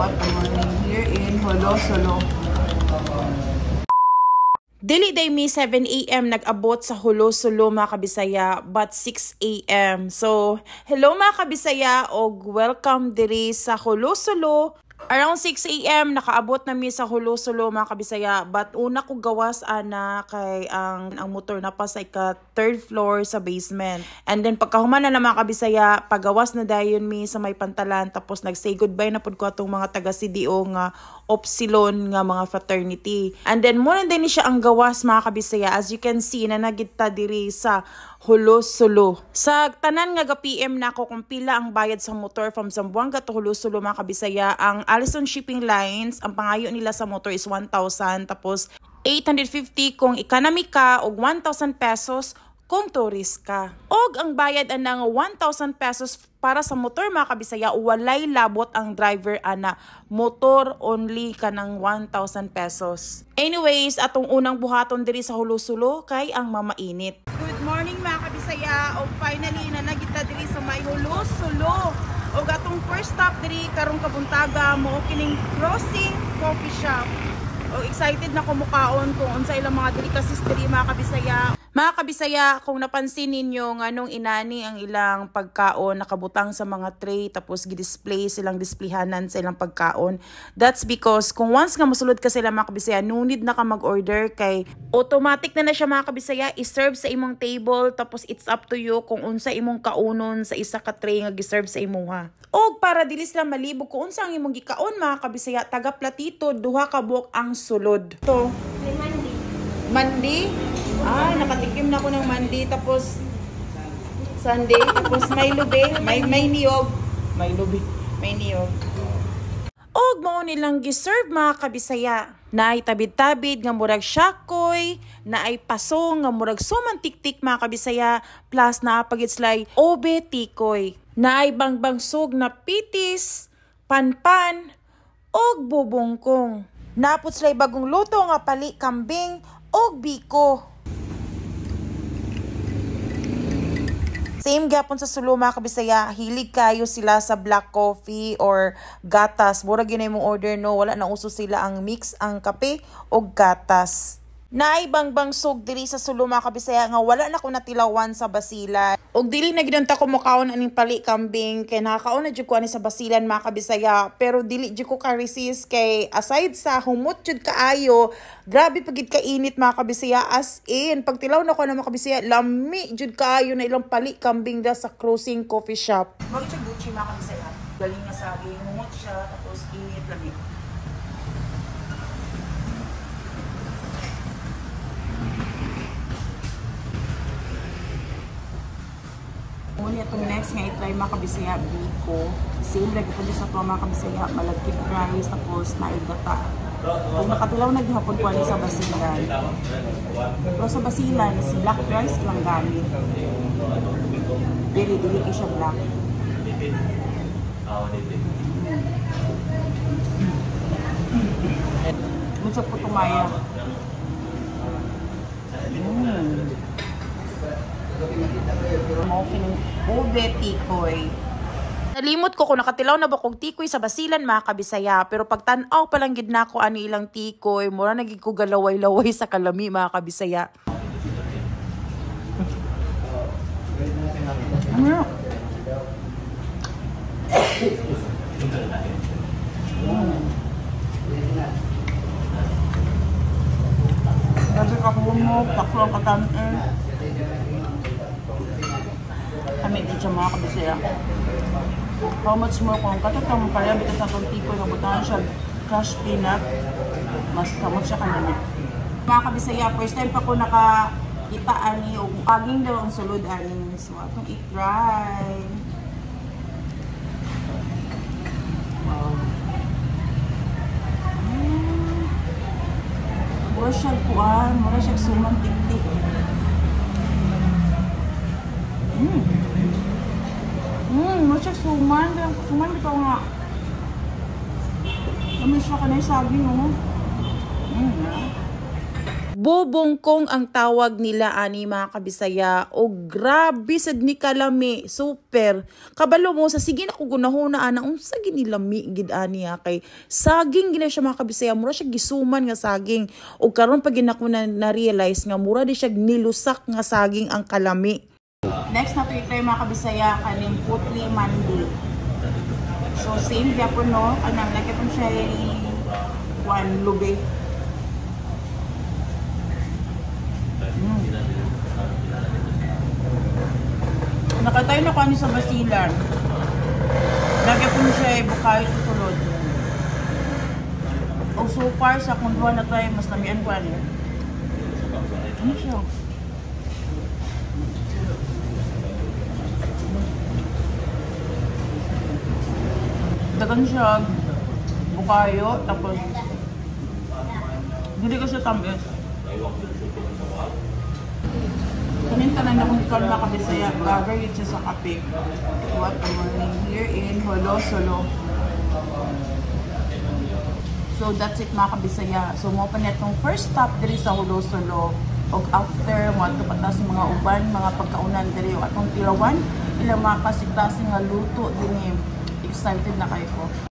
Throughout the morning here in Jolo-Solo. Dili day mi 7 a.m. nag-abot sa Jolo-Solo, mga kabisaya, but 6 a.m. So, hello mga kabisaya og welcome diri sa Jolo-Solo. Around 6 a.m. nakaabot na mi sa Jolo-Solo, mga kabisaya, but una ko gawas ana kay ang motor na pa sa ika third floor sa basement. And then pagkahuman na mga kabisaya, pagawas na dayon mi sa may pantalan, tapos nag-say goodbye na pud ko atong mga taga CDO nga Opsilon nga mga fraternity. And then muna din ni siya ang gawas, mga kabisaya. As you can see na nagita diri sa Jolo-Solo. Sa tanan nga ga-PM nako kung pila ang bayad sa motor from Zamboanga to Jolo-Solo, mga kabisaya, ang Allison Shipping Lines, ang pangayo nila sa motor is 1,000, tapos 850 kung economy ka og 1,000 pesos kung tourist ka. Og ang bayad anang 1,000 pesos para sa motor, mga kabisaya, walay labot ang driver ana. Motor only kanang 1,000 pesos. Anyways, atong unang buhaton diri sa Jolo-Solo kay ang mamainit. Good morning mga kabisaya. Og finally na nagita diri sa may Jolo-Solo. Og atong first stop diri karong kabuntaga mo kining Crossing Coffee Shop. O excited na kumukaon kung unsa ilang mga delicacies diri, mga kabisaya. Mga kabisaya, kung napansin ninyo nga nung inani ang ilang pagkaon nakabutang sa mga tray, tapos gi-display silang displayhanan sa ilang pagkaon. That's because kung once nga mosulod ka sila, mga kabisaya, no need na ka mag-order kay automatic na na siya, mga kabisaya, i-serve sa imong table, tapos it's up to you kung unsa imong kaunon sa isa ka tray nga gi-serve sa imuha. Og para dili sila malibog kung unsa ang imong gikaon, mga kabisaya, taga platito, duha ka buok ang sulod. To May mandi. Mandi? Ah, nakatikim na ako ng mandi, tapos Sunday, tapos may lube, may niyog. May lube, may niyog. Og mao nilang giserve, mga kabisaya. Naay tabid-tabid nga murag shakoy, naay pasong nga murag suman tiktik, mga kabisaya, plus naa pa gid sila'y ube tikoy. Naay bangbangsog na pitis, panpan, og bubungkong. Napot sila'y bagong luto nga pali kambing og biko. Same gyapon sa Sulu, mga kabisaya, hilig kayo sila sa black coffee or gatas. Murag yun na imong order, no, wala na uso sila ang mix ang kape o gatas. Naay bangbangsog diri sa Sulu, mga kabisaya, nga wala na ko natilawan sa Basilan. Og dili na gid ko mukaon aning pali kambing kay nakakaon na jud ko ani sa Basilan, mga kabisaya, pero dili jud ko ka-resist kay aside sa humot jud kaayo, grabe pa gid kainit, mga kabisaya, as in pagtilaw na ko na, mga kabisaya, lami jud kaayo na ilang pali kambing da sa Crossing Coffee Shop. Wag siya Gucci, mga kabisaya. Galing nga saging, humot siya tapos init lami. Muna itong next nga i-try, mga kabisaya, biko. Same lagi po sa to, mga kabisaya, malagkit rice tapos naigata. Kung nakatilaw na gihapon ko ani sa Basilan. Pero sa Basilan, is black rice lang gamit. Dili, dili kay siya black. Musa po tumaya. Mo kining ube tikoy. Nalimot ko kung nakatilaw na ba kong tikoy sa Basilan, mga kabisaya, pero pagtan-aw pa lang gid nako ani ilang tikoy, mura na gid ko galaway-laway sa kalami, mga kabisaya. Ano? Kasi kakuha taklo ang katamis. Kami din siya, mga kabisaya. How much more kung katutong kaya bitas sa atong tikoy nga butangan siya crushed peanut, mas kamot siya kanami. Mga kabisaya, first time pa ko nakakita ani og aging daw ang sulod ani. So atong i-try. Wow. Mura siya kuan, mura siya suman tiktik. Mura siya suman, suman bitaw nga. Lami siya kanay saging, oh. Bubungkong ang tawag nila ani, mga kabisaya, o grabe sad ni kalami, super. Kabalo mo sa sige na ko gunahona ana unsa gini lami gid ani ha, kay saging gina siya, mga kabisaya, mura siya gisuman nga saging. Og karon pa gid nako na realize nga mura di siya nilusak nga saging ang kalami. Next na i-try, mga kabisaya, kaning putli mandi. So same gyapon, no, kanang like itong siya one lube. Nakatay na ko ani sa Basilan. Lagi po siya bukayo sa sulod. O so far sa akong duha na try, mas lamian ko ani. Ano siya? Dagan siya bukayo, tapos dili ko siya tamis. Kanin tanan akong ikaw, mga kabisaya, bagay yun siya sa kape. What a morning here in Jolo-Solo. So that's it, mga kabisaya. So mo pa netong first stop diri sa Jolo-Solo. Og after mo pa ta sa mga uban, mga pagkaunan diri o atong tilawan, ilang mga kasing nga luto dinhi. Excited na kayo ko.